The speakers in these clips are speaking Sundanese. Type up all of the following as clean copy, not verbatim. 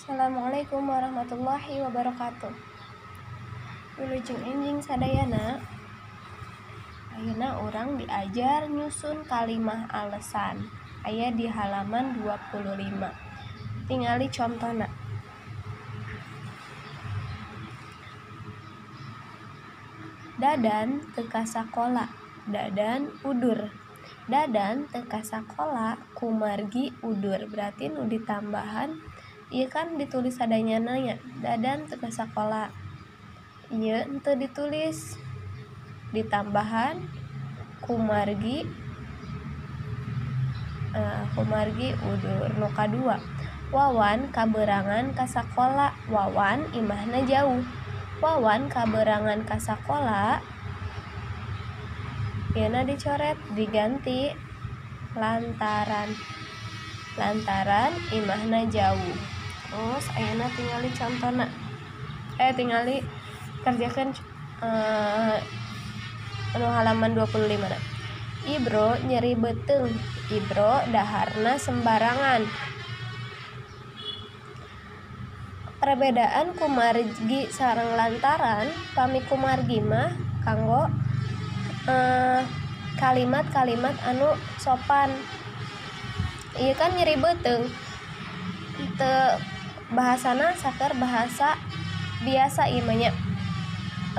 Assalamualaikum warahmatullahi wabarakatuh. Wilujeng enjing sadayana. Ayeuna urang diajar nyusun kalimah alesan. Aya di halaman 25. Tingali contona. Dadan teu ka sakola, dadan udur. Dadan teu ka sakola kumargi udur. Berarti nu ditambahan ieu kan ditulis sadayana nya. Dadan teu ka sakola. Ieu henteu ditulis, ditambahan kumargi, kumargi udur. Nu kadua, Wawan kabeurangan ka sakola. Wawan imahna jauh. Wawan kabeurangan ka sakola ieuna dicoret diganti lantaran. Lantaran imahna jauh. Terus ayeuna tingali contona. Tingali kerjakan anu halaman 25 na. Ibro nyeri beuteung. Ibro daharna sembarangan. Perbedaan kumargi sareng lantaran, pami kumargi mah kanggo kalimat-kalimat anu sopan. Ieu kan nyeri beuteung. Teu bahasana saker bahasa biasa ieu mah nya.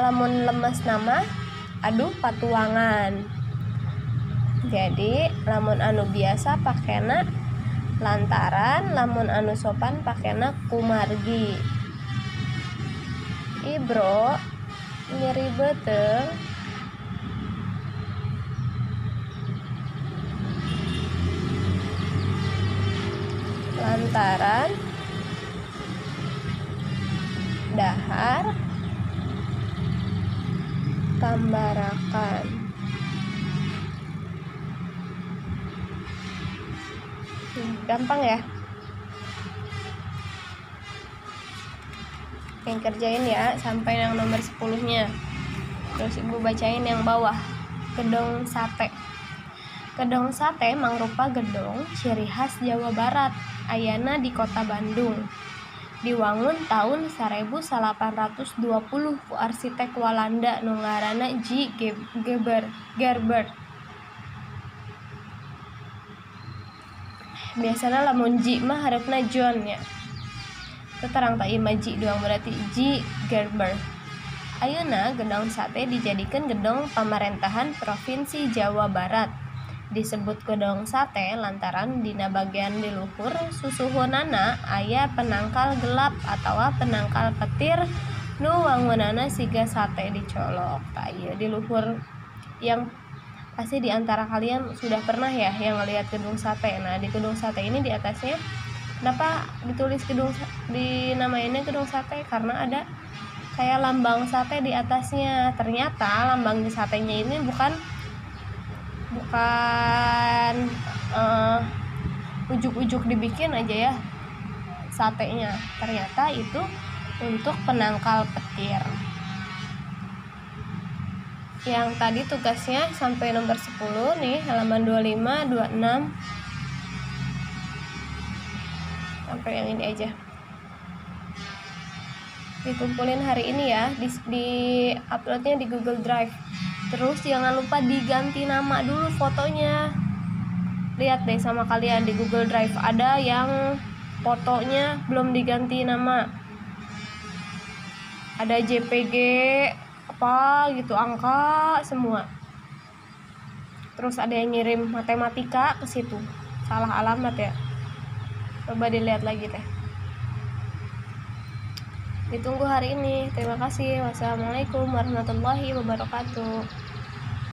Lamun lemes nama aduh patuangan. Jadi lamun anu biasa pakena lantaran, lamun anu sopan pakena kumargi. Ibro nyeri beuteung lantaran dahar tambarakan. Gampang ya. Yang kerjain ya sampai yang nomor 10-nya. Terus ibu bacain yang bawah. Gedong sate. Gedong sate mangrupa gedong ciri khas Jawa Barat, ayana di kota Bandung. Diwangun tahun 1820 ku arsitek Walanda nu ngaranna J. Gerber. Biasana lamun J mah hareupeuna John nya. Teu terang tah ieu mah J doang, berarti J. Gerber. Ayeuna gedong sate dijadikeun gedong pamarentahan Provinsi Jawa Barat. Disebut gedong sate lantaran dina bagian di luhur susuhunana aya penangkal gelap atawa penangkal petir nu wangunana siga sate dicolok. Tah ieu di luhur, yang pasti di antara kalian sudah pernah ya yang ngelihat gedung sate. Nah, di gedung sate ini di atasnya kenapa ditulis gedung, dinamainnya gedung sate? Karena ada kayak lambang sate di atasnya. Ternyata lambang satenya ini bukan ujuk-ujuk dibikin aja ya satenya. Ternyata itu untuk penangkal petir. Yang tadi tugasnya sampai nomor 10 nih, halaman 25, 26. Sampai yang ini aja. Dikumpulin hari ini ya, di uploadnya di Google Drive. Terus jangan lupa diganti nama dulu fotonya. Lihat deh sama kalian di Google Drive ada yang fotonya belum diganti nama. Ada JPG apa gitu, angka semua. Terus ada yang ngirim matematika ke situ. Salah alamat ya. Coba dilihat lagi teh. Ditunggu hari ini. Terima kasih. Wassalamualaikum warahmatullahi wabarakatuh.